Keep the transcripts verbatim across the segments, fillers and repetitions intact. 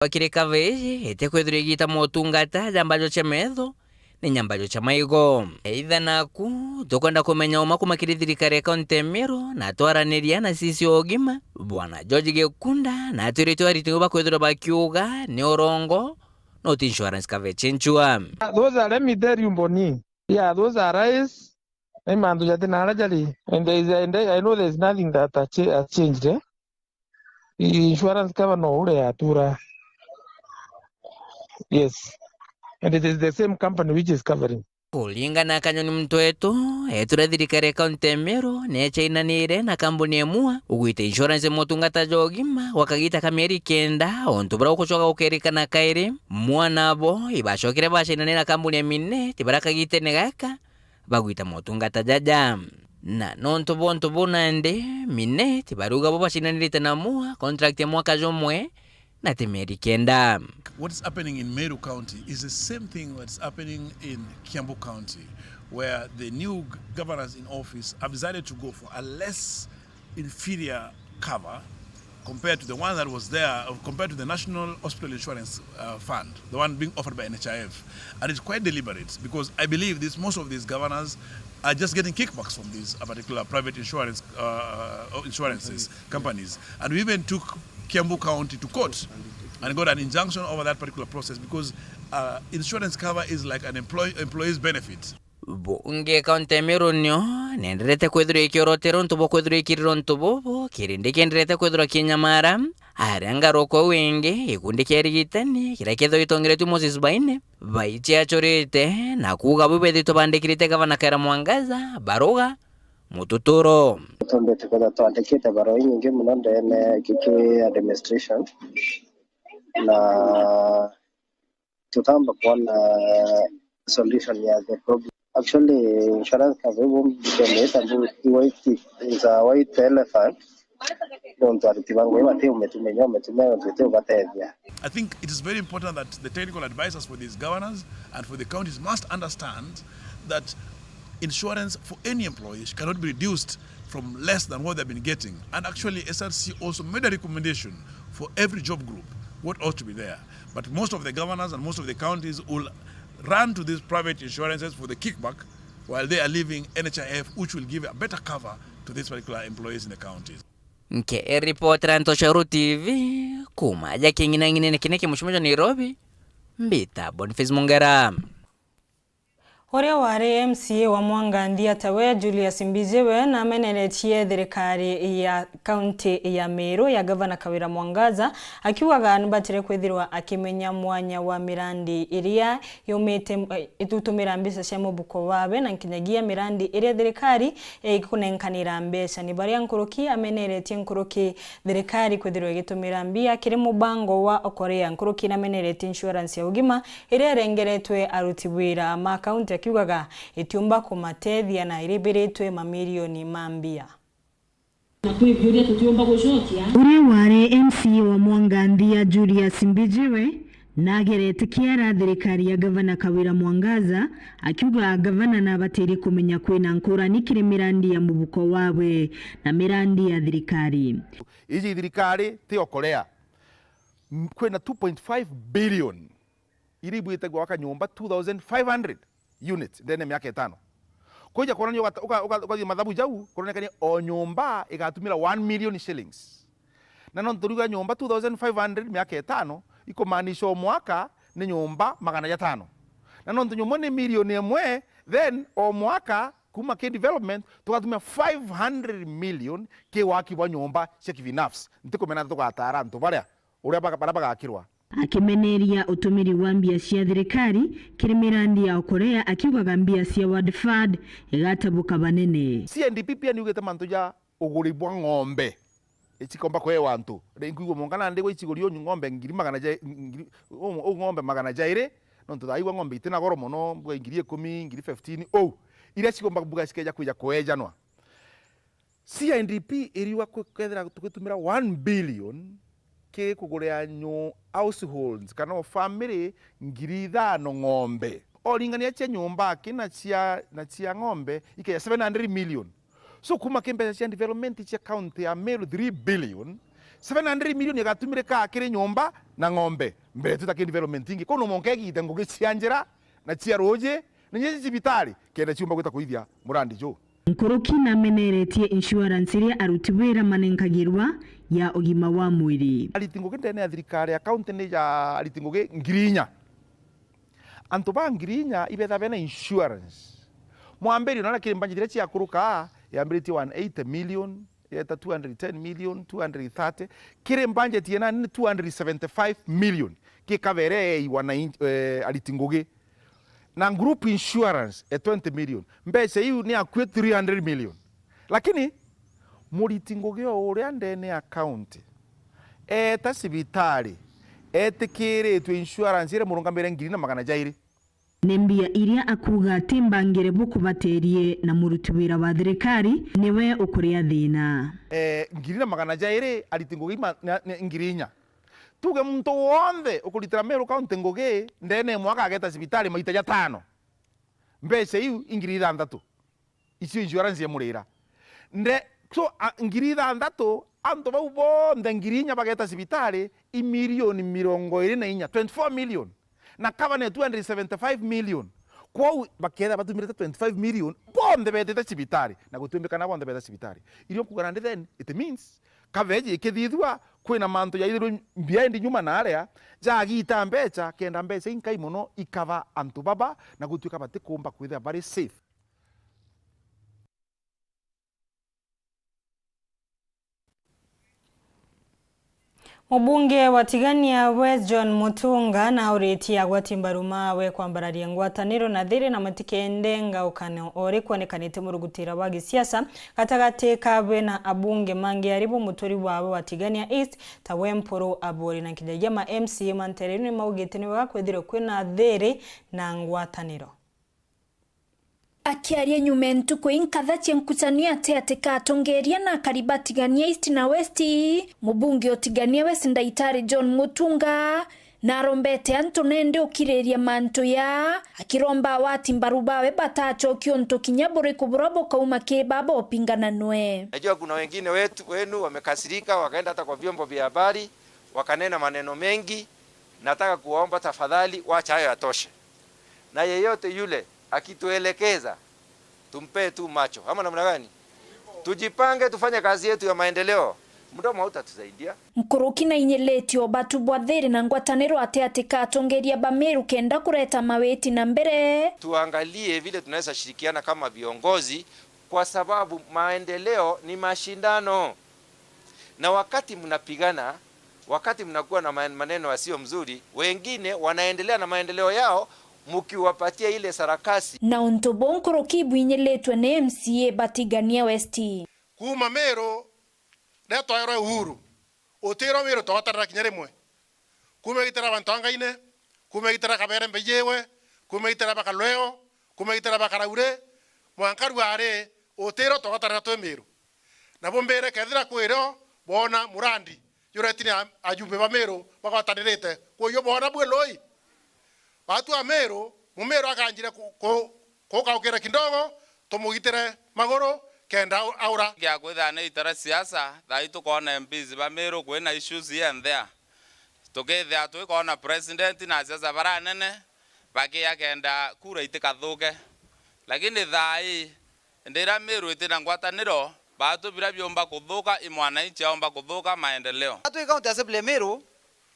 Kiri kava iji itikwithirwa igita motungata ja mbajo cia metho ni nyambajo cia maigo. Either naku tukwenda kumenya uma kuma kiri thirikari ya kaunti ya Meru na twaraniria na C C wa ugima, Bwana George Gikunda, na atwirite ariti bakwithirwa bakiuga ni urongo, not insurance coverage ncua. Those are, let me tell you, Boni. Yeah, those are lies. Ni mantu jati na aria jari. And there is, and I know there is nothing that has cha-, has changed, eh? Insurance cover no uria yatura. Yes. And it is the same company which is covering. Kuringana na Kanyoni Mtwetu, etura thirikari ya kaunti ya Meru nechainanire na kambuni ya Mua ugwita insurance ya motungata ja ugima gwa kagita ka mieri kenda, untu buria ugucoka gukerikana kairi. Mwana abo ibacokire bachainanire na kambuni ya Minet baria kagitene gaka bagwita motungata jaja. Na nontu bwa untu buu nandi, Minet bariuga bo bacinanirite na Mua contract ya mwaka jumwe na ti mieri kenda. What is happening in Meru County is the same thing that's happening in Kiambu County, where the new g-, governors in office have decided to go for a less inferior cover compared to the one that was there, uh, compared to the National Hospital Insurance, uh, Fund, the one being offered by N H I F. And it's quite deliberate because I believe this, most of these governors are just getting kickbacks from these, uh, particular private insurance, uh, uh, insurances companies. And we even took Kiambu County to court and got an injunction over that particular process because, uh, insurance cover is like an employ-, employee's benefit. Bunge kaunti ya Meru nio nenderete kwithirwa ikiorotera untu bwa kwithirwa ikirira untu bubu, kirindi kienderete kwithirwa kinyamara. Aria ngarukwa wingi, gikundi kia arigitani kiria kethirwa gitongeretue Moses Baine, baichiachurite na kuuga bu bethitwe bandikirite gavana Kawira Mwangaza baruga mututuro. Tumbite kwithirwa twandikite barua inyingi mono ndene giki administration, na tutamba kwona solution ya the problem. Actually, insurance cover ibu mbonete mbu iwaiti, is a white elephant. Nontu ariti ba ngugi bati umetumenya, umetumenya, nontu iti ubatethia. I think it is very important that the technical advisors for these governors and for the counties must understand that insurance for any employee cannot be reduced from less than what they've been getting. And actually, S R C also made a recommendation for every job group what ought to be there. But most of the governors and most of the counties will run to these private insurances for the kickback while they are leaving N H I F, which will give a better cover to these particular employees in the counties. Nke ripotera Ntoshoro T V, kuma aja king'inang'inene kine kia mucimo jwa Nairobi, mbita Boniface Mungera. Uria wari M C A wa Mwanganthia tawe Julius Mbijiwe nameneretie thirikari ya kaunti ya Meru ya Gavana Kawira Mwangaza, akiugaga nibatire kwithirwa akimenya mwanya wa mirandi iria yumite, eh, itutumira mbeca cia mubuko wawe na nkinyagia mirandi iria thirikari ikunenkanira mbeca. Ni baria nkuruki ameneretie nkuruki thirikari kwithirwa igitumira mbia kiri mubango wa Okolea. Nkuruki nameneretie insurance ya ugima iria irengeretwe aruti wira ma kaunti, akiugaga itiumba kumatethia na iribiritwe mamirioni ma mbia. Na kwi biuria tutiumba gucokia. Uria wari M C A wa Mwanganthia Julius Mbijiwe nagerete kiara thirikari ya Gavana Kawira Mwangaza, akiuga gavana nabatirie kumenya kwina nkurani kiri mirandi ya mubuko wawe na mirandi ya thirikari. Iji thirikari ti Okolea. M-, kwina two point five billion iria ibwite gwaka nyomba two thousand five hundred units ndene ya miaka itano. Kwija kwonania uga-, uga-, uga-, ugathie mathabu jau, kuronekania o nyomba igatumira one million shillings. Na nontu turiuga nyomba two thousand five hundred miaka itano, ikumaanisha o mwaka ni nyomba magana jatano. Na nontu nyomba ni milioni imwe, then o mwaka kuma ki development tugatumira five hundred million ki waki bwa nyomba cia kibinafsi. Ntikumenya ati tugatara antu baria uria baga-, baria bagakirwa. Akimeneria utumiri wa mbia cia thirikari kiri mirandi ya Okolea, akiugaga mbia cia World Fund igatabuka banene. C N D P pia niugite mantu ja uguri bwa ng'ombe icikomba kwewa antu. Ri-, nkuigua mwanka nandi gwa iciguri o ng'ombe ngiri magana ja-, ngiri, u, u ng'ombe magana jairi, nontu thaigua ng'ombe itina goro mono, mbuga ngiri ikumi, ngiri fifteen, ou. Iria cikomba mbuga cikeja kwija kwejanwa. C N D P iriuga kwi-, kwethira tugitumira one billion ki kugurira nyu-, households kana o family ngiri ithano ng'ombe. O ringania cia nyumba aki na cia, na cia ng'ombe ikeja seven hundred million. So kuma ki mbeca cia development cia county ya Meru three billion, Seven hundred million igatumirika kiri nyomba na ng'ombe, mbere twita ki development ingi. Kono mwanka igite ngugi cia njira na cia ruuji, na inya cia cibitari, kenda ciumba gwita kuithia murandi juu. Nkuruki nameneretie insurance iria aruti wira manenkagirwa ya ugima wa mwiri. Ariti ngugi ndene ya thirikari ya county ni ja ariti ngugi ngiri inya. Antu ba ngiri inya ibetha bena insurance. Mwambirio na kiri mbanji iria ciakuruka, yambiritie one eighty million, yeta two hundred ten million, two hundred thirty, kiri budget yena ni two hundred seventy-five million, ki kabere ei wana in-, eh, ariti ngugi. Na group insurance e twenty million. Mbeca iu ni akue three hundred million. Lakini muriti ngugi o uria ndene ya county, eta cibitari, etikiritwe insurance iria murungamire ngiri na magana jairi. Ni mbia iria akuuga ati mbangire bukubaterie na muruti wira wa thirikari niwe ukuria thina. Eh, ngiri na magana jairi ariti ngugi ima-, na, na ngiri inya. Tuge muntu wonthe ukuritira Meru County ngugi, ndene ya mwaka ageta cibitari maita jatano. Mbeca iu i ngiri ithanthatu. Icio insurance ya murira. Nde, so, a, ngiri ithanthatu, antu bau bonthe ngiri inya bageta cibitari, i milioni mirongo iri na inya, twenty-four million. Na cover ni two hundred seventy-five million. Kwou baketha batumirite twenty-five million, bonthe betite cibitari, na gutiumbikana bonthe beta cibitari. Irio nkuga nandi then, it means, coverage ikithithua, kwina mantu jaithirwe behind nyuma na aria, jagita mbeca, kenda mbeca inkai mono ikava antu baba, na gutuika batikumba kwithira bari safe. Mubunge wa Tigania West John Mutunga nauritie agwati mbaru mawe kwambararia ngwataniro na thiri na matikende ngaukano o ri kwonekanite murugutira wa gisiasa gatagati kawe na abunge mangi ari bo muturi wawe wa Tigania East ta we Mpuru Aburi na nkinyagia ma M C A ma ntere iu ni maugite ni wega kwithirwe kwina thiri na ngwataniro. Akiaria nyuma e ntuku inkatha cia nkucanio ati ati ka atongeria na akari ba Tigania East na West, mubunge o Tigania West Ndaitari John Mutunga narombete antu nende ukiriria mantu ya, akiromba awati mbaru bawe batacokia untu kinya buriku buria bukauma ki baba upingana nwe. Najua kuna wengine wetu, wenu wamekasirika, wakaenda hata kwa vyombo vya habari, wakanena maneno mengi. Nataka kuwaomba tafadhali, wacha hayo yatoshe. Na yeyote yule akituelekeza, tumpee tu macho. Ama namna gani? Tujipange, tufanye kazi yetu ya maendeleo. Mdomo hautatusaidia. Nkuruki na inyilitio batu bwa thiri na ngwataniro ati ati ka atongeria ba Meru kenda kureta mawiti na mbere. Tuangalie vile tunaweza shirikiana kama viongozi, kwa sababu maendeleo ni mashindano. Na wakati mnapigana, wakati mnakuwa na man-, maneno yasiyo mzuri, wengine wanaendelea na maendeleo yao, mkiwapatia ile sarakasi. Na untu buu nkuruki ibwinyilitwe ni M C A ba Tigania West. Kuuma Meru, riria twaerwe uhuru, utiro Meru twagwatanira kinya rimwe. Kuuma igita ria Bantu a Ngaine, kuuma igita ria Kabere Mbeijigwe, kuuma igita ria Bakalweo, kuuma igita ria Bakaraure, mwanka rua ri, utiro twagwatanira twi Meru. Nabo mbire kethira kwirio boona murandi jureti ni a-, ajumbe ba Meru bagwatanirite, kwoguo boona bwi lui. Batu a Meru, Mumeru akanjire ku-, ku-, kukaukira kidogo, tumugitire maguru kenda au-, aura. Gia kwithira ni itara siasa, thaa ii tukoona M Ps ba Meru kwina issues here and there. Tukithia twikona president na asiasa baranene bakia kenda kura itikathuke. Lakini thaa ii, ndira Meru itina ngwataniro, batu bira biumba kuthuka, i mwananchi aumba kuthuka maendeleo. Twi county assembly ya Meru,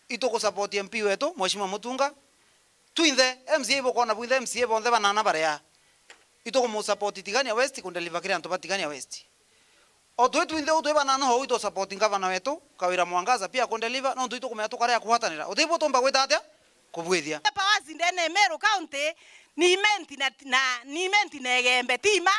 itukusupport M P wetu, Mheshimiwa Mutunga. Twinthe, M C A ibukwona bwinthe, M C A bonthe banana baria. Itukumusupport Tigania West, kundeliver kiri antu ba Tigania West. O twi twinthe uu twi banana, ou itu support ngavana wetu, Kawira Mwangaza, pia akundeliver, nontu itukumenya tukarea kugwatanira. Utibu tumba gwita atia? Kubwithia. Powers ndene Meru County, ni Imenti na, na, ni Imenti na Igembe, ti ma?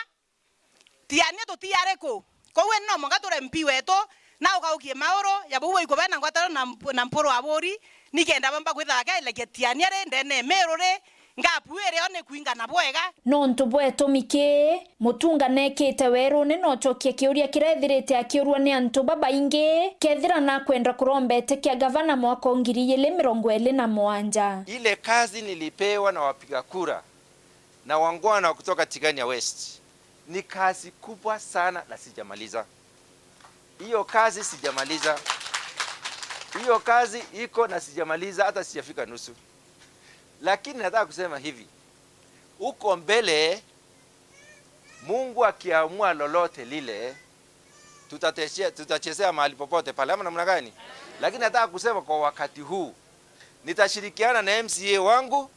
Tiania tuti ariku? Kou eni no mwanka ture M P wetu, na ugaukie mauru ya bau ikubena ngwataniro na mp-, na Mpuru Aburi, nikenda bamba kwithira bakiailekia Tiania ri, ndene Meru ri, ngapu irio ni kwingana bwega. Nontu bwa itumi ki, Mutunga nekite weruni na ucokia kiuria kiria ethirite akiurua ni antu babaingi, kethira nakwenda kurombete kia gavana mwaka o ngiri igiri mirongo iri na mugwanja. Ile kazi nilipewa na wapiga kura na wangwana wa kutoka Tigania West, ni kazi kubwa sana na sijamaliza. Hiyo kazi sijamaliza. Hiyo kazi iko na sijamaliza, hata sijafika nusu. Lakini nataka kusema hivi, huko mbele, Mungu akiamua lolote lile, tutatechea-, tutachezea mahali popote pale, ama namna gani? Lakini nataka kusema kwa wakati huu, nitashirikiana na M C A wangu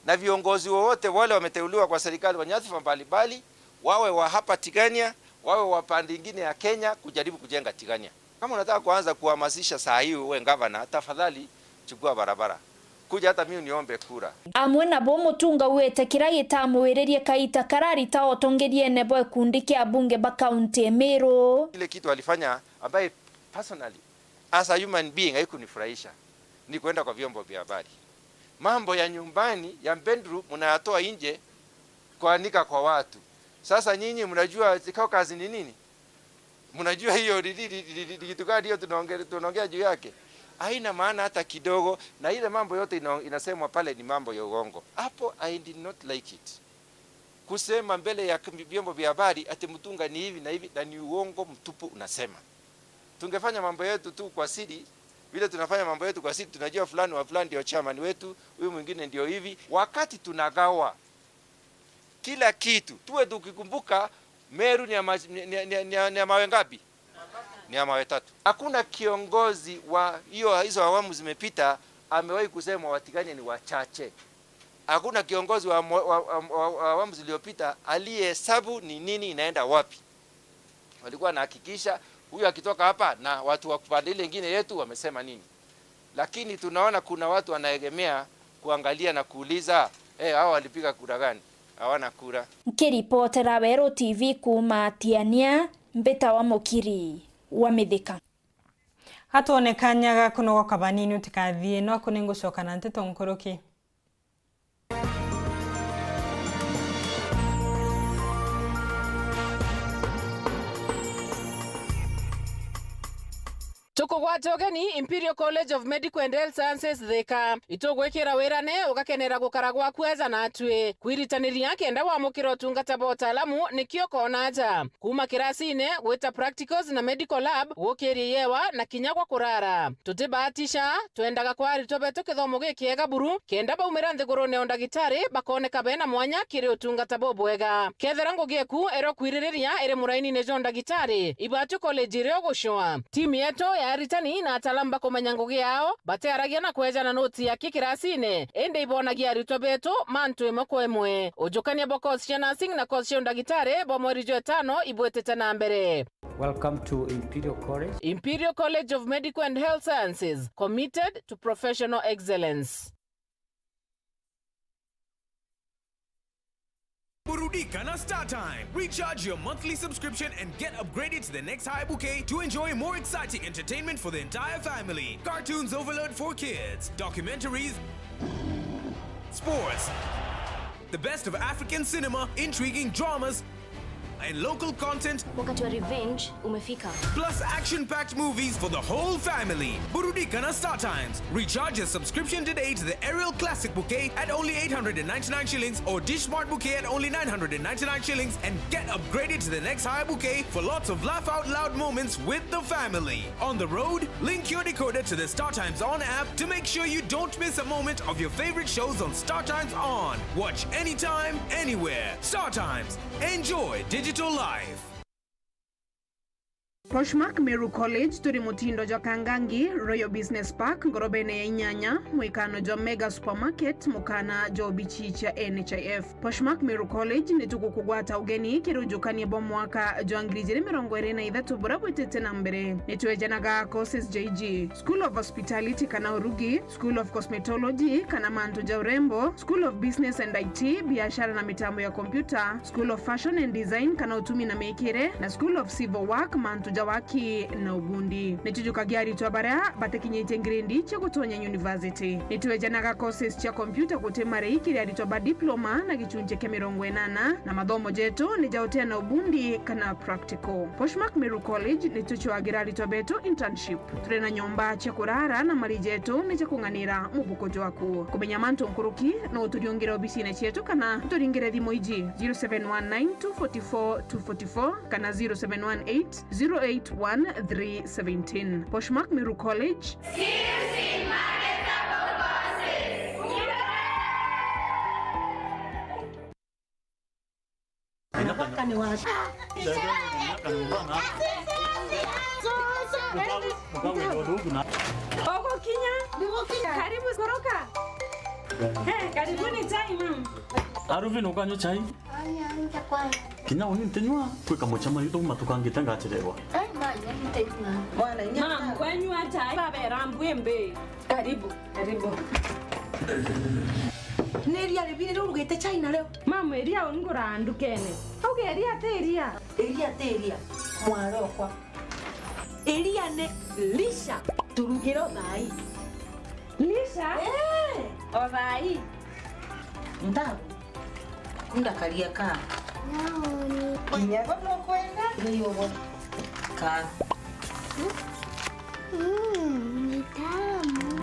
na viongozi wowote wale wameteuliwa kwa serikali wa nyadhifa mbalimbali, wawe wa hapa Tigania, wawe wa pande ingine ya Kenya, kujaribu kujenga Tigania. Kama unataka kuanza kuhamasisha saa hii uwe gavana, tafadhali chukua barabara. Kuja hata mimi uniombe kura. Amwe nabo Mutunga auite kira gitamwiririe kaita kararita utongeriene bwa gikundi kia abunge ba kaunti ya Meru. Ile kitu alifanya ambaye personally, as a human being, haikunifurahisha ni kwenda kwa vyombo vya habari. Mambo ya nyumbani, ya bedroom, mnayatoa nje kuanika kwa watu. Sasa nyinyi mnajua caucus ni nini? Mnajua hiyo ni, ni, ni, ni, ni kitu gani hiyo tunaongea, tunaongea juu yake? Haina maana hata kidogo, na ile mambo yote ina-, inasemwa pale ni mambo ya uongo. Hapo I did not like it. Kusema mbele ya k-, vyombo vya habari ati Mutunga ni hivi na hivi, na ni uongo mtupu unasema. Tungefanya mambo yetu tu kwa siri, vile tunafanya mambo yetu kwa siri, tunajua fulani wa fulani ndio chairman wetu, huyu mwingine ndio hivi. Wakati tunagawa kila kitu, tuwe tukikumbuka Meru ni ya ma-, ni, ni, ni, ni, ni ya mawe ngapi? Ni ya mawe tatu. Hakuna kiongozi wa hiyo, hizo awamu zimepita amewahi kusema Watigania ni wachache. Hakuna kiongozi wa mo-, wa, wa, wa, wa awamu zilizopita aliyehesabu ni nini inaenda wapi. Walikuwa wanahakikisha huyu akitoka hapa na watu wa pande ile ingine yetu wamesema nini. Lakini tunaona kuna watu wanaegemea kuangalia na kuuliza, "Eh, hao walipiga kura gani?" Hawana kura. Nkiripotera Weru T V kuuma Tiania, mbitawa Mukiri wa Mithika. Gatwone kanya ga kunogoka banini utikathie, no aku ningucoka na nteto nkuruki. Tukugwate ugeni Imperial College of Medical and Health Sciences Thika. Itugwikira wirane ugakenera gukara gwaku eja natwi. Kwiritaniria kenda wamukira utungata bwa utaalamu nikio kona aja. Kuuma kirasine, gwita practicals na medical lab, gukiria yewa na kinya gwa kurara. Tutibatisha, twendaga kwa aritwa betu kithomo gikiega buru, kenda baumira nthigurune ya undagitari bakoneka bena mwanya kiri utungata bubwega. Kethira ngugi eku ero kwiririria iri murainine jwa undagitari, ibatwi college iria ugucua. Timu yetu ya aritani na ataalamu bakumenya ngugi yao, batiaragia na kwejana noti ya ki kirasine, indi ibonagia aritwa betu mantu imwe kwa imwe. Ujukania bwa course cia nursing na course cia undagitari bwa mweri jwa itano ibwitite na mbere. Welcome to Imperial College. Imperial College of Medical and Health Sciences, committed to professional excellence. Burudika na StarTimes. Recharge your monthly subscription and get upgraded to the next high bouquet to enjoy more exciting entertainment for the entire family. Cartoons overload for kids, documentaries, sports, the best of African cinema, intriguing dramas, and local content. Wakati wa revenge umefika. Plus action-packed movies for the whole family. Burudika na StarTimes. Recharge your subscription today to the Aerial Classic Bouquet at only eight hundred and ninety-nine shillings or Dish Smart Bouquet at only nine hundred and ninety-nine shillings and get upgraded to the next higher bouquet for lots of laugh out loud moments with the family. On the road? Link your decoder to the StarTimes On app to make sure you don't miss a moment of your favorite shows on StarTimes On. Watch anytime, anywhere. StarTimes. Enjoy digital life. Poshmark Meru College turi mutindo jwa Kangangi, Royal Business Park, ngorobene ya inyanya, mwikano jwa Mega Supermarket, mukana jwa obichi cia N H I F. Poshmark Meru College ni tukukugwata ugeni kiri ujukania bwa mwaka jwa ngiri ijiri mirongo iri na ithatu buria bwitite na mbere. Ni twejanaga courses ja iji: School of Hospitality kana urugi, School of Cosmetology kana mantu ja urembo, School of Business and I T, biashara na mitambo ya kompyuta, School of Fashion and Design kana utumi na mikire, na School of Civil Work, mantu ja waki na ubundi. Ni tujukagia aritwa baria batakinyitie grade cia gutonya university. Ni twejanaga courses cia kompyuta guti marei kiri aritwa ba diploma na gichunchi kia mirongo inana, na mathomo jetu ni ja uteana ubundi kana practical. Poshmark Meru College ni tucwagira aritwa betu internship. Turi na nyomba cia kurara na mari jetu ni ja kung'anira mubuko jwaku. Kumenya mantu nkuruki, no uturiungire obisine cietu kana uturingire thimu iji: zero seven one nine two forty four two forty four kana zero seven one eight zero eight eight one three seventeen. Poshmark Meru College. Anabaka ni watu. Ugukinya. Karibu koroka. Eh, karibuni chai, ma'am. Aruvin, ukanywa chai? Kinya uni ntinywa, kwika mucemanio tuma tukangite ngachererwa. Ma'am, kwenywa chai. Babera mbwimbi. Karibu, karibu. Ni iria ribiri riu urugite chai nario? Ma'am, iria unguraga ndukene. Auge iria ti iria. Iria ti iria, mwarokwa. Iria ni lisha. Turugire o thaai. Lisha? Eh. O thaai. Ntabu. Kunda karia ka. Naoni. Kinya bo nukwenda? Ni ubo. Ka. Mm, ni tamu.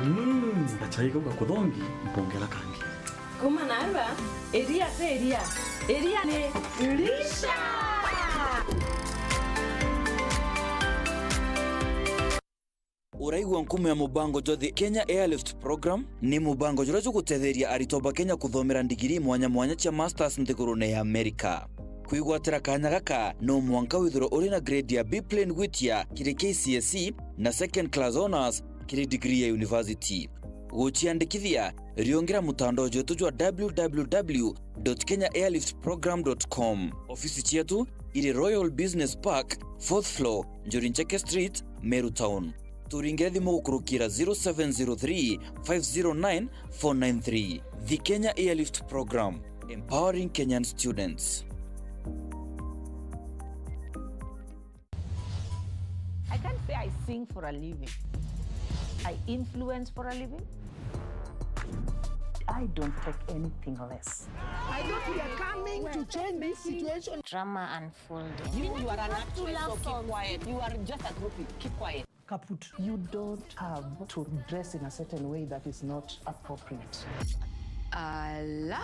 Mm, gachai kau gakuthongi, mpongera kangi. Kuma narua, iria ti iria. Iria ni lisha. Uraigua nkumo ya mubango jwa The Kenya Airlift Program? Ni mubango juria jugutetheria aritwa ba Kenya kuthomera ndigiri mwanya mwanya cia masters nthigurune ya Amerika. Kwigwatira kanya gaka, no mwanka withirwe uri na grade ya B plain gwitia kiri K C S E na second class honours kiri degree ya university. Guciandikithia, riungira mutandao jwetu jwa w w w dot kenya airlift program dot com. Ofisi cietu iri Royal Business Park, fourth floor, Njuri Ncheke Street, Meru Town. Turingire thimu gukurukira zero seven zero three, five zero nine, four nine three. The Kenya Airlift Program, empowering Kenyan students. I can't say I sing for a living. I influence for a living. I don't take anything less. I thought we are coming to change this situation. Drama unfolding. You, you are an actress, so keep quiet. You are just a groupie. Keep quiet. Kaput. You don't have to dress in a certain way that is not appropriate. Ala.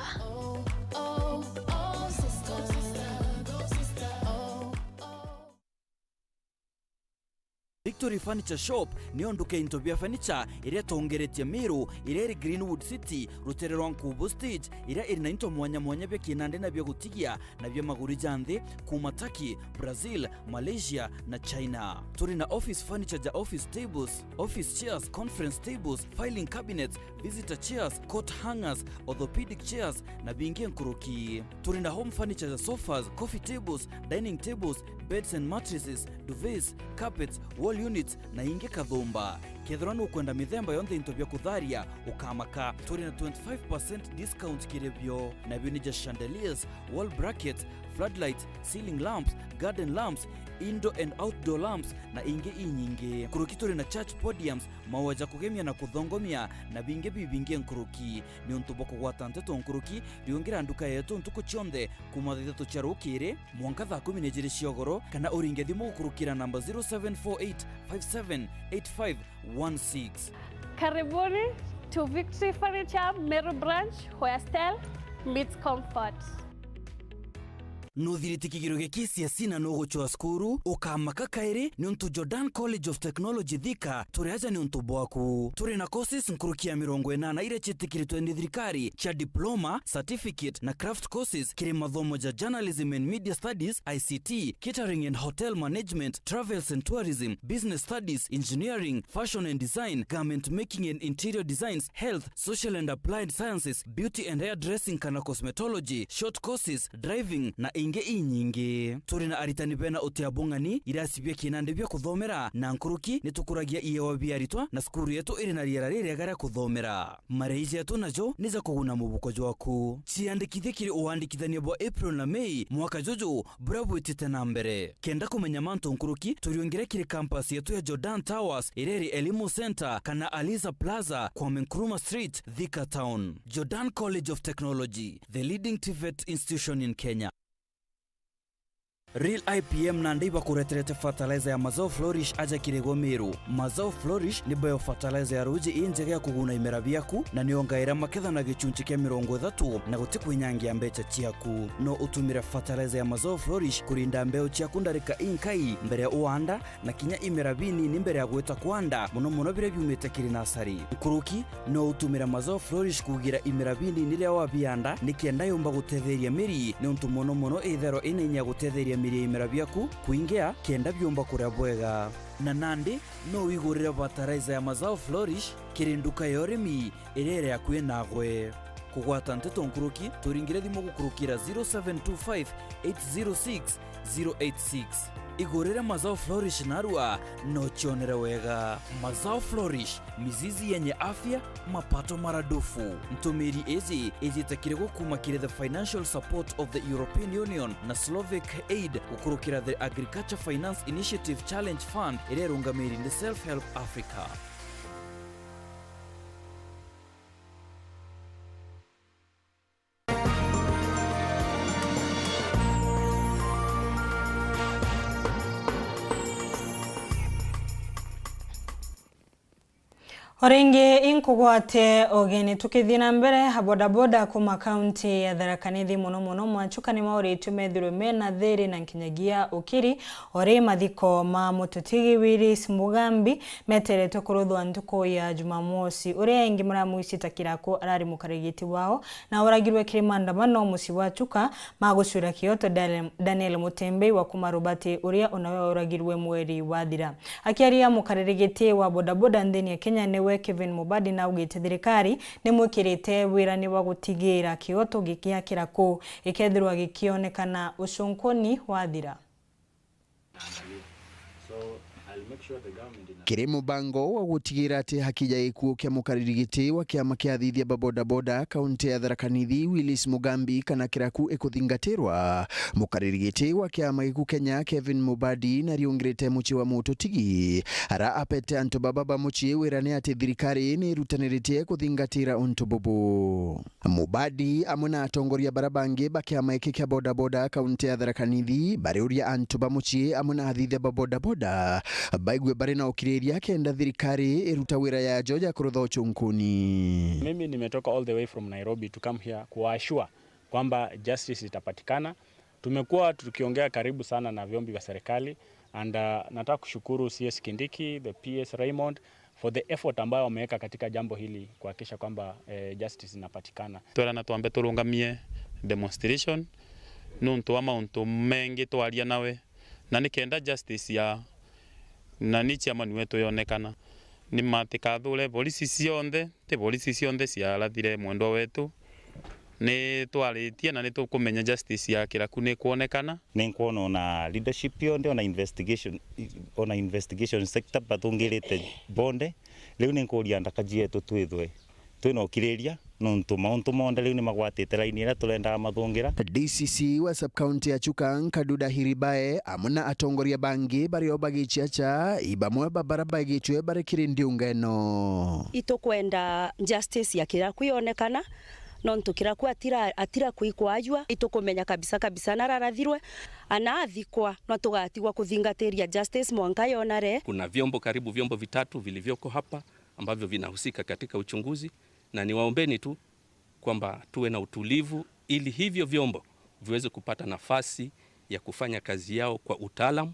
Victory Furniture Shop niyo nduka ya into bia furniture iria itongeretie Meru, iria iri Greenwood City, rutere rwa Nkubu Stage, iria iri na into mwanya mwanya bia kinandi na bia gutigia na bia maguri ja nthi, kuuma Turkey, Brazil, Malaysia na China. Turi na office furniture ja office tables, office chairs, conference tables, filing cabinets, visitor chairs, coat hangers, orthopedic chairs na bingi nkuruki. Turi na home furniture ja sofas, coffee tables, dining tables, beds and mattresses, duvets, carpets, wall units na ingi kathumba. Kethirwa nukwenda mithemba yonthe into bia kutharia, ukamaka. Turi na twenty-five percent discount kiri bio. Nabio ni ja chandeliers, wall brackets, floodlights, ceiling lamps, garden lamps, indoor and outdoor lamps na ingi inyingi. Nkuruki turi na church podiums, maua ja kugemia na kuthongomia na bingi bibingi nkuruki. Niuntu bwa kugwata nteto nkuruki, riungira nduka yetu ntuku cionthe kuuma thaa ithatu cia rukiri mwanka thaa kumi na ijiri cia ugoro, kana uringe thimu gukurukira namba zero seven four eight five seven eight five one six. Karibuni to Victory Furniture Meru Branch, where style meets comfort. Nuthirite kigerio gia K C S E na nugucwa cukuru? Ukamaka kairi, niuntu Jordan College of Technology Thika turi aja niuntu bwaku. Turi na courses nkuruki ya mirongo inana iria ciitikiritwe ni thirikari cia diploma, certificate na craft courses kiri mathomo ja journalism and media studies, I C T, catering and hotel management, travels and tourism, business studies, engineering, fashion and design, garment making and interior designs, health, social and applied sciences, beauty and hairdressing kana cosmetology, short courses, driving na ingi inyingi. Turi na aritani bena utia bung'ani, irasi bia kinandi bia kuthomera, na nkuruki ni tukuragia iewa bia aritwa, na cukuru yetu iri na riera ririega ria kuthomera. Marei jetu najo ni ja kuguna mubuko jwaku. Ciandikithie kiri uandikithania bwa April na May mwaka juju buria bwitite na mbere. Kenda kumenya mantu nkuruki, turiungire kiri campus yetu ya Jordan Towers, iria iri Elimu Center kana Aliza Plaza, Kwame Nkrumah Street, Thika Town. Jordan College of Technology, the leading TVET institution in Kenya. Real I P M nandi ibakureterete fertilizer ya Mazao Flourish aja kiri gwe Meru. Mazao Flourish ni bio fertilizer ya ruuji injega ya kuguna imera biaku, na niongaira maketha na gichunchi kia mirongo ithatu, na guti kwinyangia mbecha ciaku. No utumire fertilizer ya Mazao Flourish kurinda mbeu ciaku ndarika inkai mbere ya uanda, na kinya imera binini mbere ya gwita kwanda, mono mono biria biumite kiri nasari. Nkuruki, no utumire Mazao Flourish kugira imera binini riria wabianda, nikenda yumba gutetheria miri, niuntu mono mono itherwa ina inya ya gutetheria miri ya imera biaku kwingia, kenda biumba kuria bwega. Na nandi, no wigurire fertilizer ya Mazao Flourish kiri nduka ya urimi iria iri akui nagwe. Kugwata nteto nkuruki, turingire thimu gukurukira zero seven two five eight zero six zero eight six. Igurire Mazao Flourish narua, no cionere wega. Mazao Flourish, mizizi yenye afya, mapato maradufu. Ntumiri iji ijite kiri gwe kuma kiri the financial support of the European Union na Slovak Aid gukurukira the Agriculture Finance Initiative Challenge Fund iria irungamiri ni Self Help Africa. O ringi inkugwate ugeni. Tukithii na mbere, abodaboda kuma kaunti ya Tharaka Nithi, mono mono Mwachuka, ni mauritue methirwe mena thiri na nkinyagia ukiri, o ri mathiko ma mututigi Willis Mugambi meteretwe kuruthwa ntuku ya Jumamosi. Uria ingi muramwicita Kiraku arari mukarigiti wao, na uragirwe kiri maandamano mucii wa Chuka ma gucwira kioto Daniel, Daniel Mutembei wa kuma Rubati, uria onawe uragirwe mweri wathira. Akiaria mukarigiti wa bodaboda nthini ya Kenya niwe Kevin Mubadi naugite thirikari nimwikirite wirani wa gutigira kioto gikiakira kuu gikethirwa gikionekana ucunkuni wathira. Kiri mubango wa gutigira ati haki ya gikuo kia mukariri giti wa kiama kia athithia ba bodaboda kaunti ya Tharaka Nithi, Willis Mugambi, kana Kiraku ikuthingatirwa, mukariri giti wa kiama giku Kenya, Kevin Mubadi, nariungirite mucii wa mututigi, ara apete antu baba ba mucii wirani ati thirikari ni irutaniritie kuthingatira untu bubu. Mubadi amwe na atongoria bara bangi ba kiama giki kia bodaboda kaunti ya Tharaka Nithi bariuria antu ba mucii amwe na athithia ba bodaboda baigue bari na ukiriria kenda thirikari iruta wira yajo ya kurutha ucunkuni. Mimi nimetoka all the way from Nairobi to come here kuassure kwamba justice itapatikana. Tumekuwa tukiongea karibu sana na vyombo vya serikali and, uh, nataka kushukuru C S Kindiki, the P S Raymond for the effort ambayo wameweka katika jambo hili kuhakikisha kwamba, eh, justice inapatikana. Twerana twambe turungamie demonstration nuntu wa mauntu mengi twaria nawe, na ni kenda justice ya nani chairman wetu yonekana. Ni ma tikathure polisi cionthe, ti polisi cionthe ciarathire mwendwa wetu. Ni twaritie na ni tukumenya justice ya Kiraku ni kwonekana. Ni nkwona ona leadership yonthe, ona investigation, ona investigation sector bathungirite bonde. Riu ni nkuria ndaka cietu twithwe twina ukiriria, nontu mauntu monthe riu ni magwatite raini iria turendaga mathungira. D C C wa sub-county ya Chuka, Nkaduda Hiribae, amwe na atongoria bangi bario bagichiacha, i bamwe ba bara baigitue bari kiri ndiunga ino. Itukwenda justice ya Kiraku yonekana, nontu Kiraku atira, atira kwikwajua. Itukumenya kabisa kabisa nararathirwe, anathikwa, no tugatigwa kuthingatiria justice mwanka yonare. Kuna vyombo, karibu vyombo vitatu vilivyoko hapa ambavyo vinahusika katika uchunguzi, na niwaombeni tu kwamba tuwe na utulivu ili hivyo vyombo viweze kupata nafasi ya kufanya kazi yao kwa utaalamu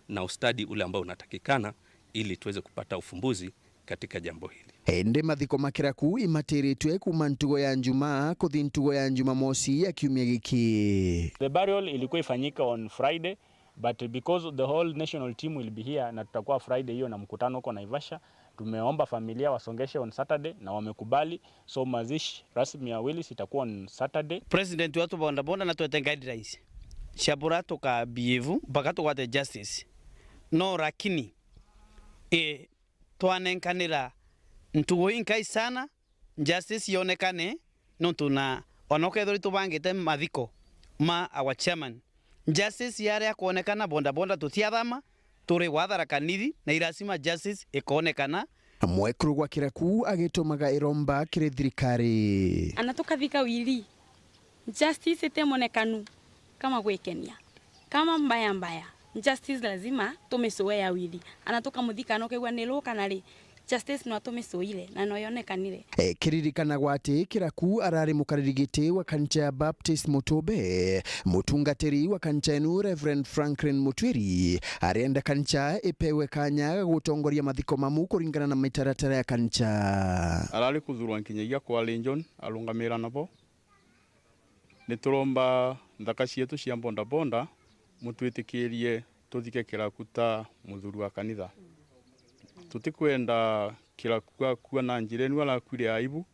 na ustadi ule ambao unatakikana ili tuweze kupata ufumbuzi katika jambo hili. Indi mathiko ma Kiraku imatiritwe kuma ntugo ya Njumaa kuthi ntugo ya Njumamosi ya kiumia giki. The burial ilikuwa ifanyika on Friday, but because the whole national team will be here na tutakuwa Friday hiyo na mkutano huko Naivasha, tumeomba familia wasongeshe on Saturday na wamekubali. So mazishi rasmi ya Willis itakuwa on Saturday. President wetu bodaboda na twete guidelines cia bura tuka behave mpaka tugwate justice. No, lakini, eh, twanenkanira ntugo inkai sana, justice yonekane, nontu na ona ukethirwa itubangite mathiko ma our chairman, justice yaria kwonekana, bodaboda tutiathama, turi gwa Tharaka Nithi, na ilasima justice ikonekana. Mwekuru gwa Kiraku agitumaga iromba kiri thirikari. Ana tukathika wili, justice itimonekanu kama gwikenia. Kama mbaya mbaya, justice lazima tumisue ya wili. Ana tukamuthika na ukigua ni ru kana ri, justice no tumiswire na no yonekanire. E, kiririkanagwa ati Kiraku arari mukariri giti wa kancha ya Baptist Mutumbe. Mutungatiri wa kancha enu, Reverend Franklin Mutwiri, arenda kancha ipewe kanya ga gutongoria mathiko mamu kuringana na mitaratara ya kancha. Arari kuthurwa nkinyagia kwa Legion arungamira nabo. Ni turomba nthaka cietu cia bodaboda mutwitikirie tuthike Kiraku ta muthuri wa kanitha. Tutikwenda Kiraku akua na njira inu arakuire aibu,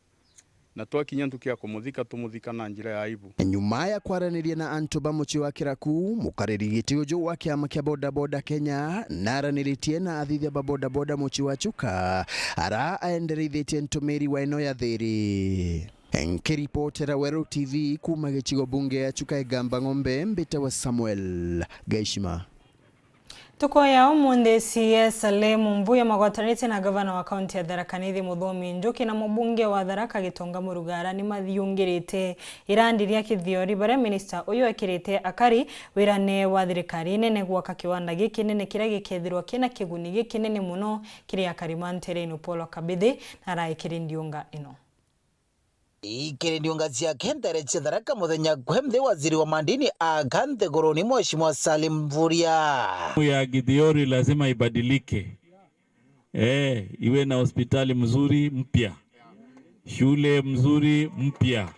na twakinya ntuku ya kumuthika, tumuthika na njira ya aibu. Nyuma ya kwaraniria na antu ba mucii wa Kiraku, mukariri giti uju wa kiama kia bodaboda Kenya naraniritie na athithia ba bodaboda mucii wa Chuka, ara aendereithitie ntumiri wa ino ya thiri. Nkiripotera Weru T V kuuma gicigo bunge ya Chuka Igamba Ng'ombe, mbitawa Samuel Gaishima. Tukoya umunthi C S Salem Mvurya magwatanitie na gavana wa kaunti ya Tharaka Nithi Muthomi Njuki na mubunge wa Tharaka Gitonga Murugara ni mathiungirite irandi ria Kithiori, baria minista uyu ekirite akari wirane wa thirikari nene gwaka kiwanda gikinene kiria gikethirwa kina kiguni gikinene muno kiri akari ma ntere ino. Paul Kabithi na araikiri ndiunga ino. Ikiri ndiunga ciake ntere cia Tharaka muthenya kwe nthi, waziri wa madini aga nthiguruni Mheshimiwa Salim Mvurya. Ya Githiori lazima ibadilike. Eh, iwe na hospitali mzuri mpya, shule mzuri mpya,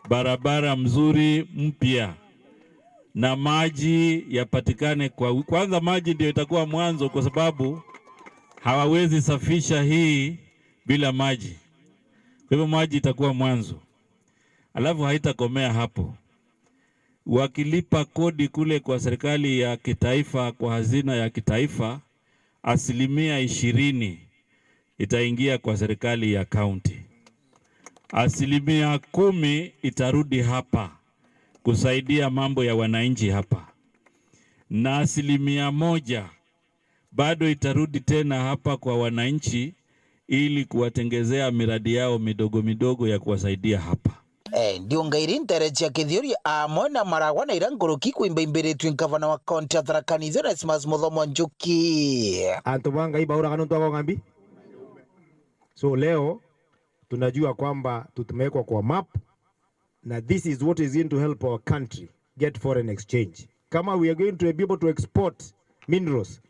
barabara mzuri mpya, na maji yapatikane kwa wi-, kwanza maji ndio itakuwa mwanzo, kwa sababu hawawezi safisha hii bila maji. Kwa hivyo maji itakuwa mwanzo. Alafu haitakomea hapo. Wakilipa kodi kule kwa serikali ya kitaifa, kwa hazina ya kitaifa, asilimia ishirini itaingia kwa serikali ya kaunti. Asilimia kumi itarudi hapa kusaidia mambo ya wananchi hapa. Na asilimia moja bado itarudi tena hapa kwa wananchi ili kuwatengezea miradi yao midogo midogo ya kuwasaidia hapa. Eh, ndiunga iri ntere cia Kithiori amwe na Maragwa na ira nkuruki kuimbaimbiritwe ngavana wa kaunti ya Tharaka Nithi Onesmus Muthomi Njuki. Antu ba Ngai bauraga nontu bwa ng'ambi. So leo tunajua kwamba tumewekwa kwa map, na this is what is going to help our country get foreign exchange. Kama we are going to be able to export minerals,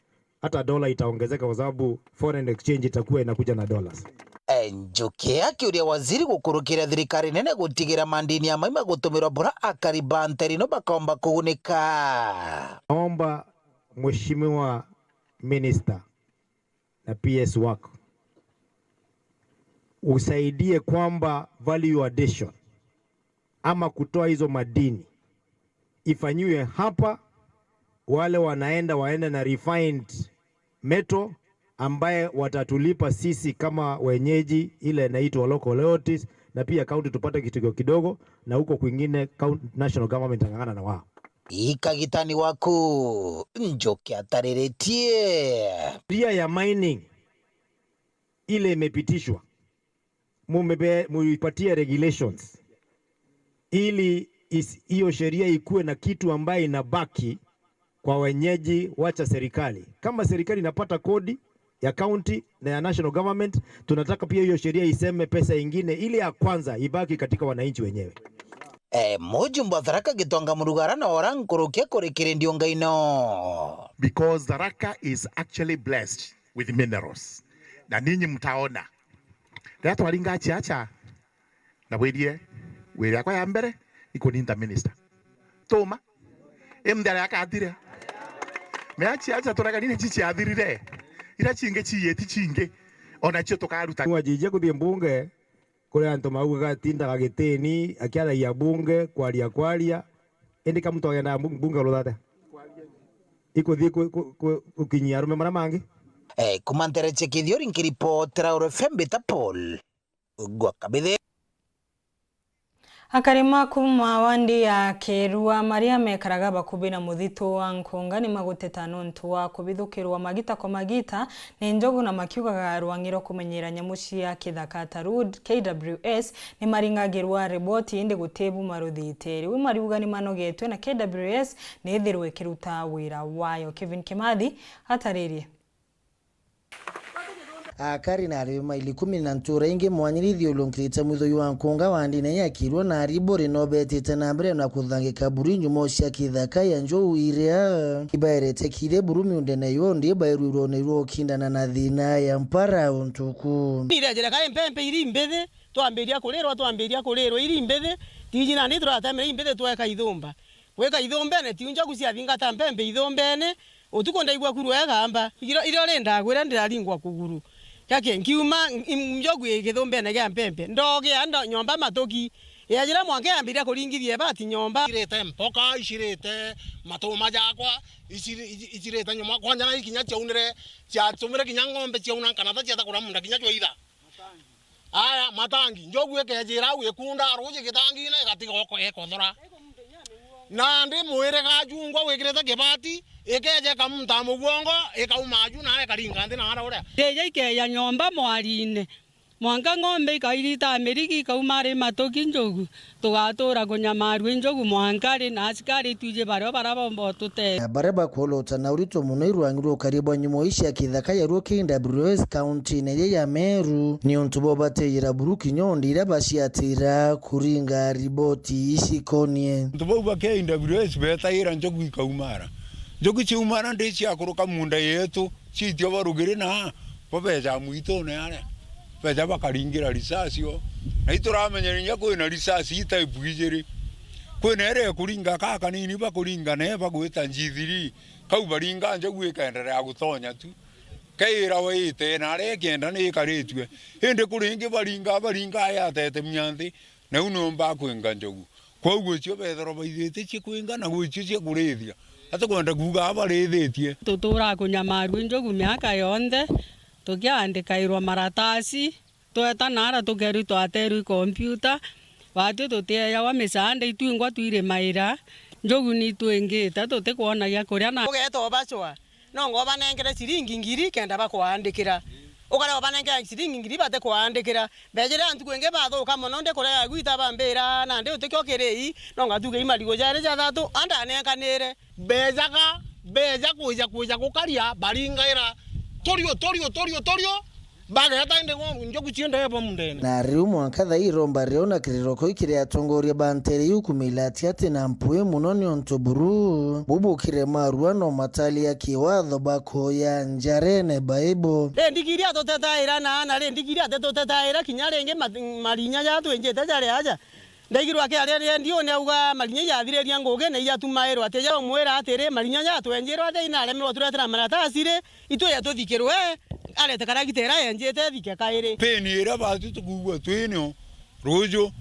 hata dola itaongezeka kwa sababu foreign exchange itakuwa inakuja na dollars. Eh, Njuki akiuria waziri gukurukira thirikari nene gutigira madini ya maima gutumirwa bura akari ba ntere ino bakomba kugunika. Naomba Mheshimiwa Minister na P S wako usaidie kwamba value addition ama kutoa hizo madini ifanyiwe hapa, wale wanaenda waende na refined metal ambaye watatulipa sisi kama wenyeji, ile inaitwa local royalties, na pia county tupate kitu kidogo, na huko kwingine count-, national government itang'ang'ana na wao. Ikagitani waku Njuki atariritie. Sheria ya mining ile imepitishwa, mumebe-, muipatie regulations ili is-, hiyo sheria ikuwe na kitu ambayo inabaki kwa wenyeji, wacha serikali. Kama serikali inapata kodi ya county na ya national government, tunataka pia hiyo sheria iseme pesa ingine, ili ya kwanza ibaki katika wananchi wenyewe. Eh, mujumbe wa Tharaka Gitonga Murugara na ora nkuruki kurikiri ndiunga ino. Because Tharaka is actually blessed with minerals. Na ninyi mtaona. Riria twaringa Chiacha, na bwirie wiri yakwa ya mbere ni kuninta minister. Tuma. Imdara yakathire. Meachi acha turaganine chichi athirire. Ira chingi chiyeti chingi. Ona cio tukaruta. Wajijia kuthii mbunge, kuri antu maugaga atindaga gitini, akiaragia bunge, kwaria kwaria. Indi ka muntu agendaga mbu-, mbunge uruthate? Ikuthii ku-, ku-, ku-, gukinyia arume maria mangi? Eh, kuma ntere cia Kithiori nkiripotera Oro F M mbita Paul Gwakabithi. Akari ma kuuma wandi ya Kirua, maria mekaraga bakubi na muthitu wa Nkunga, ni maguteta nontu wa kubithukirwa magita kwa magita ni njogu, na makiugaga rwang'i rwa kumenyera nyamu cia kithaka ta RUD, K W S, ni maringagirwa riboti, indi guti bu maruthite. Riu mariuga ni manogetwe na K W S ni ithirwe ikiruta wira wayo. Kevin Kimathi ataririe. Akari na arimi maili kumi na ntura ingi mwanya ni ithiurungirite mwitho jwa Nkunga wandine ya Kirua na Aribori no betite na mbere na kuthangika buru nyumo cia kithaka ya njogu iria ibaerete kiri buru miundene yonthe, bairwirwe ni rwo kukindana na thina ya mpara untuku. Nirejere kae mpempe iri mbithi, twambiria kurirwa, twambiria kurirwa iri mbithi, tiji nandi turatemere imbithi tweka ithumba. Gwika ithumbene, tiu njogu ciathingata mpempe ithumbene, utuku ndaigua kuru egamba, irio, irio rindagwira ndiraringwa kuguru. Gaki nkiuma, njogu i githumbene gia mpempe, ndogia ndo-, nyomba matuki, yajira mwanka yambiria kuringithia ibati nyomba. Icirite mpoka, icirite matuma jakwa, iciri-, ici-, icirite nyuma, kwanja na ikinya ciaunire, ciatumire kinya ng'ombe ciauna nkanatha ciata kuria munda kinya cwaitha. Aya, matangi, njogu ikejira au ikunda ruji gitangine, igatiga oko-, ekothora. Nandi mwiri gajungwa wikirite kibati, ikeja ikamunta mugongo, ikauma aju na ikaringa nthi na ara uria. Ndija ikeja nyomba mwarine, mwanka ng'ombe ikairita mirigi, ikauma ari matuki njogu. Tugatura kunyamarua i njogu mwanka ri, na asikari twiji bario bara bomba ututethia. Na baria bakwolota na urito mono i rwang'i rwa ukaria bwa nyumo ii cia kithaka ya ruo K W S kaunti-ini iji ya Meru, niuntu bwa bateyira buru kinya o nda iria baciatira kuringa riboti icikonie. Antu bau ba K W S betaira njogu ikaumara. Njogu ciaumara ndi ciakuruka munda yetu. Ciitio barugiri na bo beja mwitune aria, beja bakaringira risasi o. Na ituramenyera inya kwina risasi i type ijiri. Kwina iria ikuringa ka kanini bakuringa na bagwita G three. Kau baringa njogu ikaenderea gutonya tu. Kaira waite na aria ikienda ni ikaritue. Indi kuri ingi baringa, baringa yatete mia nthi. Na u niumba kwinga njogu. Kwou gwicio bethirwa baithite cia kwinga na gwicio cia kurithia. Atikwenda kuuga abarithitie. Tuturaa kunyamarua i njogu miaka yonthe, tukiandikairwa maratasi, tweta nara tukerwa itwaterwa i kompiuta, batwi tutiejawa misaanda, itwingwa twirimaira, njogu ni itwingite, tutikwona gia kuria na. Ugeeta ubacwa. No ngo ubanengere ciringi ngiri kenda bakwaandikira. Ukare ubanengere ciringi ngiri batikwaandikira. Mbejire ntuku ingi bathuka mono, ndikurega gwita bambira, nandi utikio kiri ii, no ngatuge i marigu jairi jathatu, andanenkanire. Bejaga, beja kwija, kwija gukaria, baringaira. Turio, turio, turio, turio. Bageta indi ngo-, njogu ciendae bo mundene. Na riu mwanka thaa iromba riona kiriroko ikiri atongoria ba ntere iu kumila ati ati na mpui mono niuntu buru bubukire marua no matalia kiwatho bakoya njarene baibo. Ri ndigiri atutetaira na, na ri ndigiri atitutetaira kinya ringi mat-, marinya ja twinjite jari aja. Ndaigirwa akiaria riendi, uni auga marinya ijathiriria ngugi na ijatumairwa. Ati ja umwira atiri, marinya ja twenjirwa atia inaremerwa turetera maratasi ri, itwija tuthikirwe, arete karagita ira yenjite ithike kairi. Pain iria batu tukuigua twinio ruju,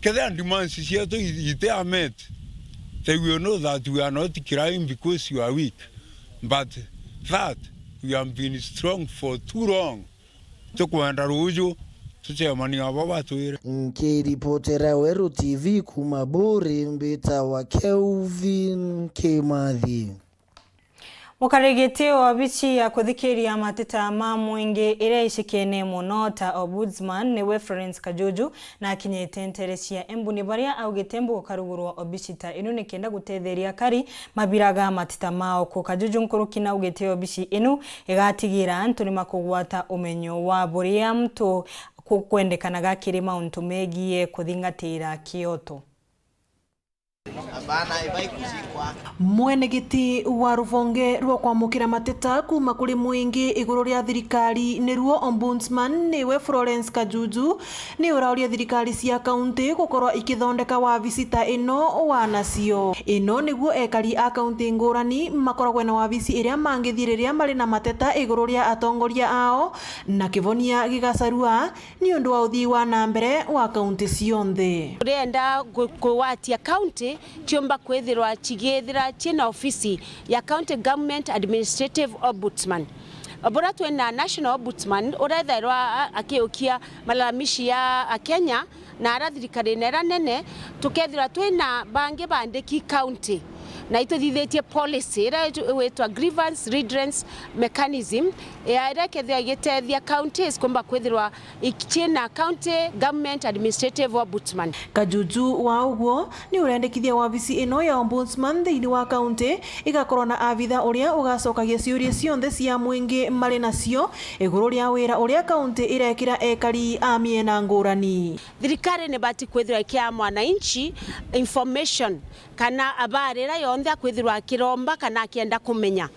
kethira demands cietu i-, iti a met, they will know that we are not crying because you are weak, but that we have been strong for too long. Tukwenda ruju tucemanie abo batwire. Nkiripotera Weru T V kuuma Buri, mbitawa Kelvin Kimathi. Mukarigiti wa obici ya kuthikiria mateta ma mwingi iria icikene mono ta Ombudsman niwe Florence Kajuju, na akinyite ntere cia Embu ni baria augite mbugu karugurwa obici ta inu nikenda gutetheria akari mabiraga mateta mao ku. Kajuju nkuruki naugite obici inu igatigira antu ni makugwata umenyo wa buria mtu ku-, kwendekanaga kiri mauntu megie kuthingatira kioto. Mwenegiti wa ruvonge rwa kwamukira mateta kuuma kuri mwingi iguru ria thirikari niruo Ombudsman niwe Florence Kajuju, ni urauria thirikari cia kaunti gukorwa ikithondeka wabici ta ino wanacio. Ino niguo ekari a kaunti ngurani makoragwe na wabici iria mangithii riria mari na mateta iguru ria atongoria ao, na kivonia gigacarua ni undu wa uthii wa na mbere wa kaunti cionthe. Turienda ku-, kugwatia kaunti ciumba kwithirwa cigithira ciina ofisi ya County Government Administrative Ombudsman. Buria twina National Ombudsman uria ethairwa a-, akiukia malalamishi ya Akenya Na ara thirikarine ira nene, tukethirwa twina bangi bandiki county, na ituthithitie policy ira itu-, igwitwa grievance redress mechanism, ya ira ikethirwa igitethia counties kumba kwithirwa ikiina county government administrative ombudsman. Kajuju wa uguo, ni urendekithia wabici ino ya ombudsman thiini wa county igakorwo na abitha uria ugacokagia ciuria cionthe cia mwingi mari nacio iguru ria wira uria county irekira ekari a miena ngurani. Thirikari nibati kwithirwa ikiaa mwananchi information kana habari iria yonthe akwithirwa akiromba kana akienda kumenya.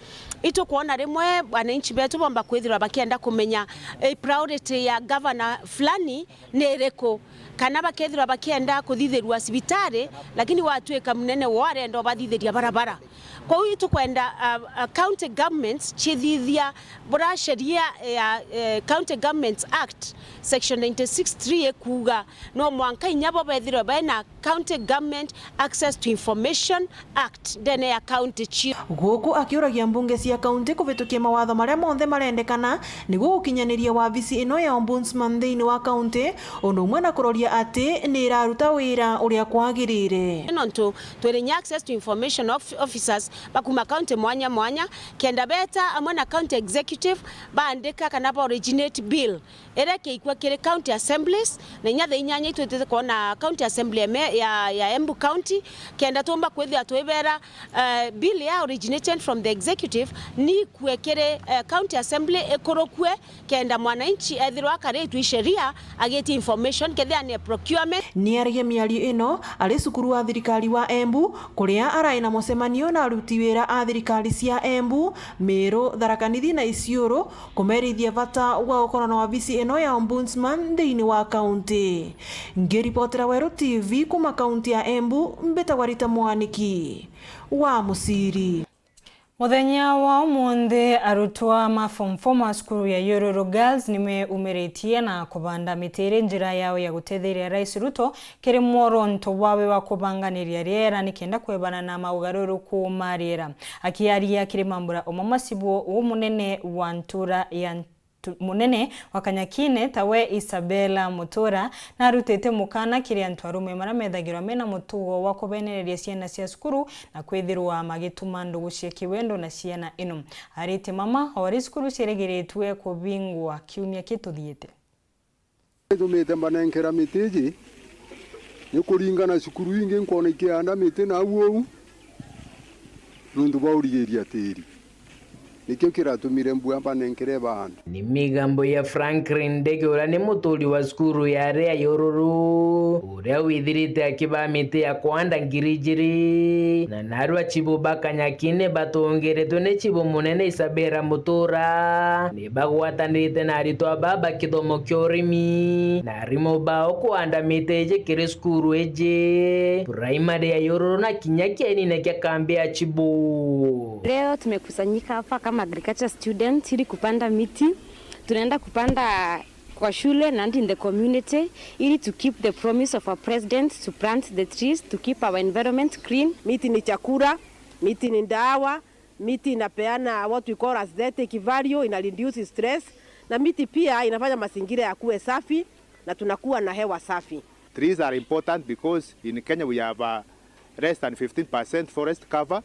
Itukwona rimwe wananchi betu bomba kwithirwa bakienda kumenya, eh, priority ya governor fulani ni iriku, kana bakethirwa bakienda kuthithirua cibitari, lakini watwika munene wo arenda ubathithiria barabara. Kwou itukwenda, uh, uh, county governments cithithia bura sheria ya, eh, County Governments Act, section ninety-six three ikuuga no mwanka inya bo bethirwe bena County Government Access to Information Act ndene ya county cio. Guku akiuragia mbunge cia county kuvitukia mawatho maria monthe marendekana niguo gukinyaniria wabici ino ya ombudsman thiini wa county, undu umwe na kuroria ati ni iraruta wira uria kwagirire. Nontu twiri inya access to information of-, officers bakuma county mwanya mwanya, kenda beta amwe na county executive baandika kana ba originate bill iria ikiikua kiri county assemblies, na inya thaa inyanya itwitite kwona county assembly ya me-, ya, ya Embu County, kenda tumba kwithira twibera, eh, bill ya originated from the executive ni ikue kiri, eh, county assembly ikurukue, kenda mwananchi ethirwa akaritwe i sheria agitie information kethira ni procurement. Ni aririe miario ino ari cukuru wa thirikari wa Embu, kuria arai na mucemanio na aruti wira a thirikari cia Embu, Meru, Tharaka Nithi na Isiolo, kumerithia bata wa gukorwa na wabici ino ya ombudsman thiini wa county. Ngiripotera Weru T V kuma county ya Embu, mbitagwa Rita Mwaniki wa Muciri. Muthenya wa umunthi, arutwa ma form four ma cukuru ya Yururu Girls nimeyumiritie na kubanda miti iri njira yao ya gutetheria Rais Ruto kiri mworonto wawe wa kubanganiria riera nikenda kwebana na maugaruruku ma riera. Akiaria kiri mambura umwe, macibu uu munene wa ntura ya tu-, munene wa Kanyakine tawe Isabella Mutura narutite mukana kiri antu arume maria methagirwa mena mutugo wa kubenereria ciana cia cukuru na kwithirwa magituma ndugu cia kiwendo na ciana ino. Aritie mama ori cukuru cierigiritwe kubingwa kiumia kituthiite. Itumite mbanenkera miti iji ni kuringana cukuru ingi nkwona ikianda miti na au uu. Nuntu bwa urigiria tiri. Nikio kiratumire mbua mbanenkere baandu. Ni migambo ya Franklin Ndege, uria ni muturi wa cukuru ya aria ya Yururu, uria withirite akibaa miti ya kwanda ngiri ijiri, na narua chibu ba Kanyakine batongeretwe ni chibu munene Isabella Mutura, ni bagwatanirite na aritwa baa ba kithomo kia urimi na arimu bao kwanda miti iji kiri cukuru iji, primary ya Yururu na kinya kienine kia kambi ya Chibu. Leo tumekusanyika hapa kama agriculture students ili kupanda miti. Tunaenda kupanda kwa shule na in the community ili to keep the promise of our president to plant the trees to keep our environment clean. Miti ni chakula, miti ni dawa, miti inapeana what we call aesthetic value, ina reduce stress, na miti pia inafanya mazingira yakuwe safi na tunakuwa na hewa safi. Trees are important because in Kenya we have, uh, less than fifteen percent forest cover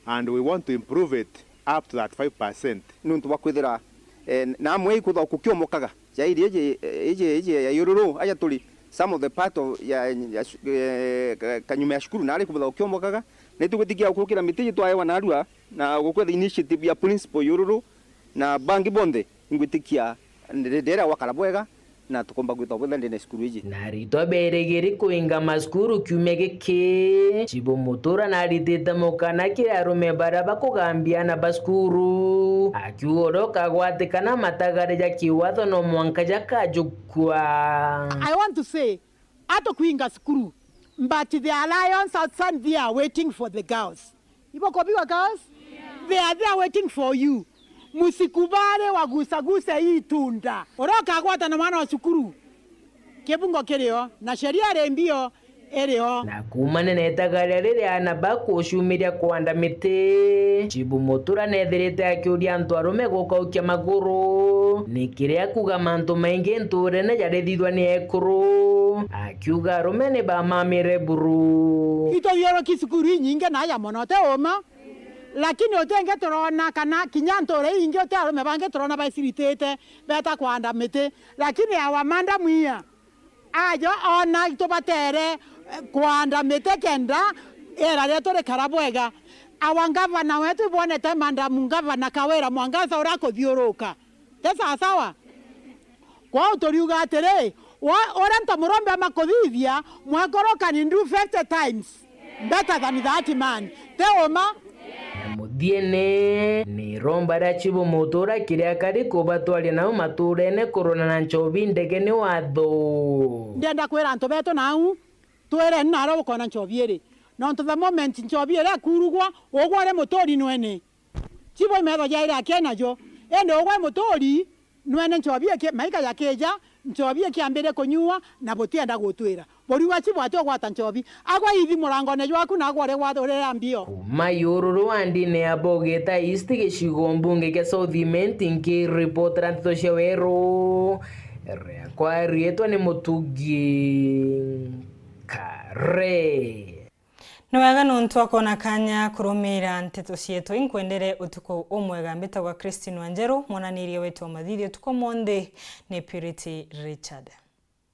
and we want to improve it up to that five percent. Nuntu bwa kwithira, eh, na amwe ikwithwa kukiomokaga, jairi iji, iji, iji ya Yururu, aja turi some of the part of ya, ya, eh, ka-, kanyuma ya cukuru, na ari kwithwa kukiomokaga, na itugwitikia gukurukira miti iji twaewa narua, na gukwetha initiative ya principal Yururu, na bangi bonthe, ingwitikia ndera gwakara bwega, na tukomba gwitwa bwega ndene cukuru iji. Na aritwa berigiri kuinga macukuru kiumia giki, Chibu Mutura naritite mukana kiri arume baria bakugambia ana ba cukuru, akiuga uria ukagwatikana matagare ja kiwatho no mwanka jakajukua. I want to say, atukwinga cukuru, but the lions outside there are waiting for the girls. Ibo kobiwa girls? They are there waiting for you. Musikubali wagusaguse hii tunda. Uria ukagwata na mwana wa cukuru, kibungo kirio, na sheria iri mbio irio. Na kuumania na itagaria riria ana bakucumiria kwanda miti, Chibu Mutura nethirite akiuria antu arume gukaukia maguru, ni kiria kuga mantu maingi nturene jarithithwa ni ekuru. Akiuga arume ni bamamire buru. Ituthiuruki cukuru inyingi na aja mono, ti uma? Lakini utingi turona kana kinya ntuura iingi uti arume bangi turona baiciritite beta kwanda miti. Lakini our madam here, ajo ona itubatere, eh, kwanda miti kenda iera rietu rikara bwega. Our governor wetu ibwonete madam governor Kawira Mwangaza uria akuthiuruka. Ti sawasawa? Kwou turiuga atiri, wa-, uria ntomurombe amakuthithia, mwekoro can do fifty times better than that man. Ti uma? Na muthiene, ni iromba ria chibu mutura kiria kari kubatwaria nau maturene kuruna na nchobi ndege ni watho. Ndienda kwira antu betu nau, twireni naria ukona nchobi iri. Nontu the moment nchobi iria ikurugwa, ugwe uri muturi nwene. Chibu imetho jairi akie najo. Indi ugwe muturi, nwene nchobi iki, maika jakija, nchobi ikiambiria kunyua, na butienda gutwira. Buriuga chibu ati ugwata nchobi. Agwa ithi murangone jwaku na agwa uri gwa-, uri mbio. Kuma Yururu wa ndini ya Bogeta East, gicigo mbunge kia South Imenti, nkiripotera nteto cia weru. Riakwa riitwa ni Mutugi Kare. Ni wega nontu akoona kanya kurumiira nteto cietu. Inkwendere utuku umwega. Mbitagwa Christine Wanjeru, mwananiria wetu wa mathithi utuku monthe ni Purity Richard.